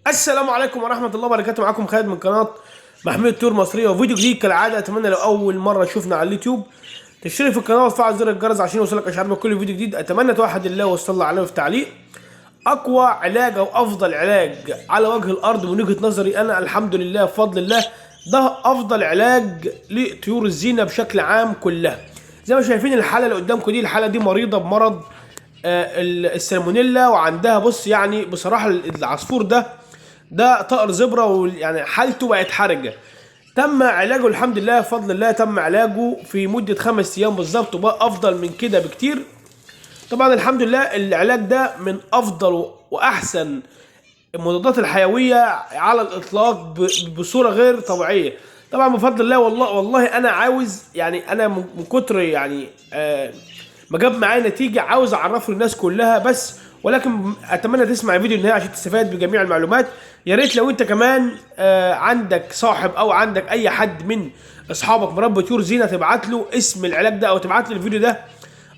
السلام عليكم ورحمة الله وبركاته. معاكم خالد من قناة محمية طيور مصرية، وفيديو جديد كالعادة. أتمنى لو أول مرة تشوفنا على اليوتيوب تشترك في القناة وتفعل زر الجرس عشان يوصلك إشعار بكل فيديو جديد. أتمنى توحد الله وتصلى عليه في تعليق. أقوى علاج أو أفضل علاج على وجه الأرض من وجهة نظري أنا، الحمد لله بفضل الله، ده أفضل علاج لطيور الزينة بشكل عام كلها. زي ما شايفين الحالة اللي قدامكم دي، الحالة دي مريضة بمرض السالمونيلا، وعندها بص يعني بصراحة العصفور ده طائر زبرة، ويعني حالته بقت حرجة. تم علاجه الحمد لله بفضل الله، تم علاجه في مدة 5 أيام بالظبط، وبقى أفضل من كده بكتير. طبعا الحمد لله العلاج ده من أفضل وأحسن المضادات الحيوية على الإطلاق بصورة غير طبيعية. طبعا بفضل الله، والله والله أنا عاوز يعني أنا من كتر يعني ما جاب معايا نتيجة عاوز أعرفه للناس كلها بس، ولكن أتمنى تسمع الفيديو النهائي عشان تستفاد بجميع المعلومات. يا ريت لو أنت كمان عندك صاحب أو عندك أي حد من أصحابك مربي طيور زينة تبعت له اسم العلاج ده أو تبعت له الفيديو ده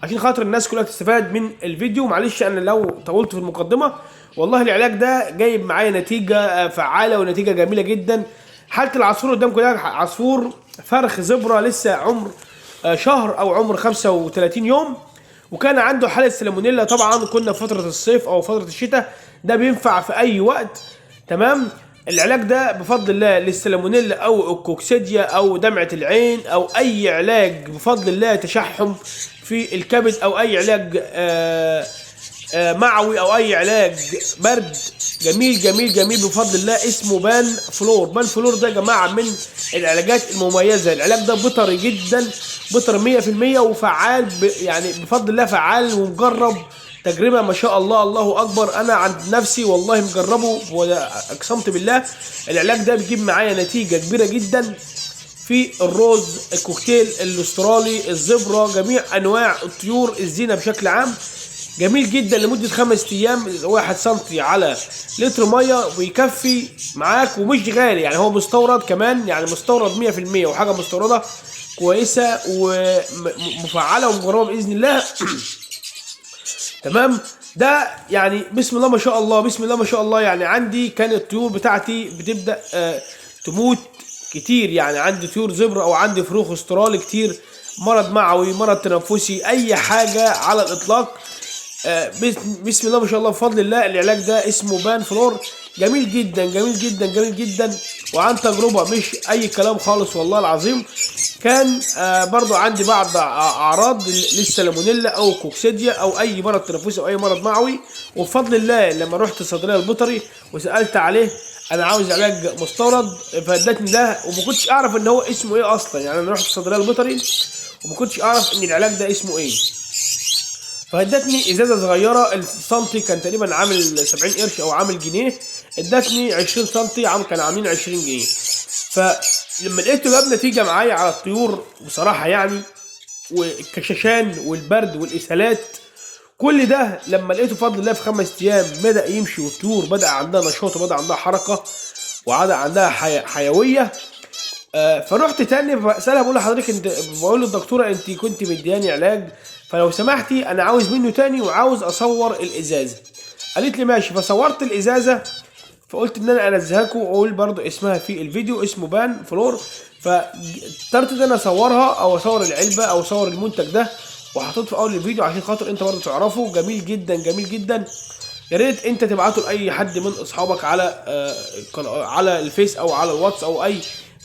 عشان خاطر الناس كلها تستفاد من الفيديو. معلش انا لو طولت في المقدمة، والله العلاج ده جايب معايا نتيجة فعاله ونتيجة جميلة جدا. حاله العصفور قدامكم ده عصفور فرخ زبره لسه عمر شهر او عمر 35 يوم، وكان عنده حاله سالمونيلا. طبعا كنا في فترة الصيف او فترة الشتاء، ده بينفع في اي وقت. تمام. العلاج ده بفضل الله للسالمونيلا او الكوكسيديا او دمعة العين او اي علاج بفضل الله تشحم في الكبد او اي علاج معوي او اي علاج برد. جميل جميل جميل بفضل الله. اسمه بان فلور. بان فلور ده يا جماعة من العلاجات المميزة. العلاج ده بيطري جدا، بيطري 100% وفعال، يعني بفضل الله فعال ومجرب تجربه ما شاء الله، الله اكبر. انا عن نفسي والله مجربه واقسمت بالله العلاج ده بيجيب معايا نتيجة كبيرة جدا في الروز، الكوكتيل الاسترالي، الزبره، جميع انواع الطيور الزينة بشكل عام. جميل جدا لمدة 5 ايام، 1 سنتي على لتر مية ويكفي معاك، ومش غالي يعني، هو مستورد كمان، يعني مستورد 100% وحاجه مستورده كويسة ومفعله ومجربه باذن الله. تمام. ده يعني بسم الله ما شاء الله، بسم الله ما شاء الله. يعني عندي كانت الطيور بتاعتي بتبدا تموت كتير، يعني عندي طيور زبر او عندي فروخ استرالي كتير، مرض معوي، مرض تنفسي، اي حاجة على الاطلاق. بسم الله ما شاء الله بفضل الله. العلاج ده اسمه بان فلور، جميل جدا جميل جدا جميل جدا، وعن تجربه مش اي كلام خالص والله العظيم. كان برضو عندي بعض اعراض للسالمونيلا او كوكسيديا او اي مرض تنفسي او اي مرض معوي، وبفضل الله لما رحت الصيدلية البيطري وسالت عليه انا عاوز علاج مستورد، فادتني ده، وما كنتش اعرف ان هو اسمه ايه اصلا. يعني انا رحت الصيدلية البيطري وما كنتش اعرف ان العلاج ده اسمه ايه، فادتني ازازة صغيرة، السنتي كان تقريبا عامل 70 قرش او عامل جنيه، ادتني 20 سنتي، كان عاملين 20 جنيه. فلما لقيته جاب نتيجة معايا على الطيور بصراحة يعني، والكشاشان والبرد والاسهالات كل ده، لما لقيته بفضل الله في 5 ايام بدا يمشي، والطيور بدا عندها نشاط وبدا عندها حركة وعدا عندها حيوية. فرحت تاني بسالها، بقول لحضرتك انت، بقول للدكتوره انت كنت مدياني علاج، فلو سمحتي انا عاوز منه تاني وعاوز اصور الازازه. قالت لي ماشي، فصورت الازازه، فقلت ان انا انزلها لكم واقول برضو اسمها في الفيديو، اسمه بان فلور. فاضطرت ان انا اصورها او اصور العلبة او اصور المنتج ده وحطيته في اول الفيديو عشان خاطر انت برضو تعرفه. جميل جدا جميل جدا. يا ريت انت تبعته لاي حد من اصحابك على الفيس او على الواتس او اي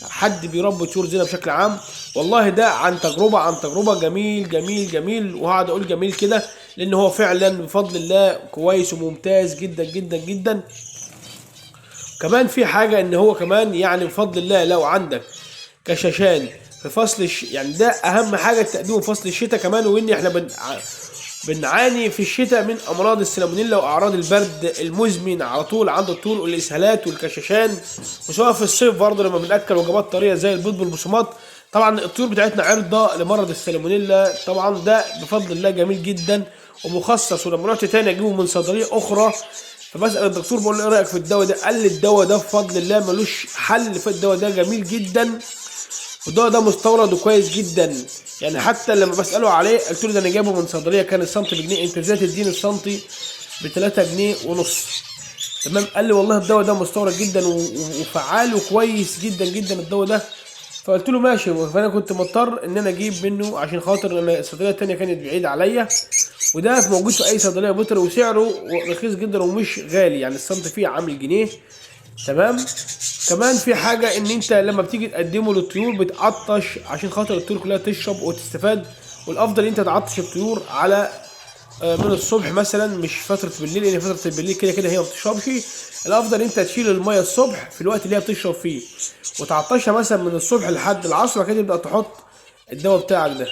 حد بيربي طيور زينة بشكل عام. والله ده عن تجربه، عن تجربه، جميل جميل جميل، وهقعد اقول جميل كده لان هو فعلا بفضل الله كويس وممتاز جدا جدا جدا. كمان في حاجة ان هو كمان يعني بفضل الله لو عندك كشاشان في فصل يعني ده اهم حاجة تقديمه في فصل الشتاء كمان، وان احنا بنعاني في الشتاء من امراض السالمونيلا واعراض البرد المزمن على طول عند الطيور والاسهالات والكشاشان، وسواء في الصيف برضه لما بناكل وجبات طرية زي البيض بالبقسماط. طبعا الطيور بتاعتنا عرضه لمرض السالمونيلا. طبعا ده بفضل الله جميل جدا ومخصص. ولما رحت تاني اجيبه من صيدلية اخرى، فبسال الدكتور بقول له ايه رايك في الدواء ده؟ قال لي الدواء ده بفضل الله ملوش حل، في الدواء ده جميل جدا، والدواء ده مستورد وكويس جدا. يعني حتى لما بساله عليه قلت له ده انا جايبه من صيدلية كان السنتي بجنيه، انت ازاي تديني السنتي ب 3 جنيه ونص؟ تمام. قال لي والله الدواء ده مستورد جدا وفعال وكويس جدا جدا الدواء ده. فقلت له ماشي. فانا كنت مضطر ان انا اجيب منه عشان خاطر ان الصيدلية التانية كانت بعيدة عليا. وده موجود في اي صيدلية بيطري، وسعره رخيص جدا ومش غالي، يعني السنت فيه عامل جنيه. تمام. كمان في حاجة ان انت لما بتيجي تقدمه للطيور بتعطش عشان خاطر الطيور كلها تشرب وتستفاد. والافضل انت تعطش الطيور على من الصبح مثلا، مش فترة بالليل، لان فترة بالليل كده كده هي ما بتشربش. الافضل انت تشيل المية الصبح في الوقت اللي هي بتشرب فيه، وتعطشها مثلا من الصبح لحد العصر، وبعد كده تبدا تحط الدواء بتاعك ده.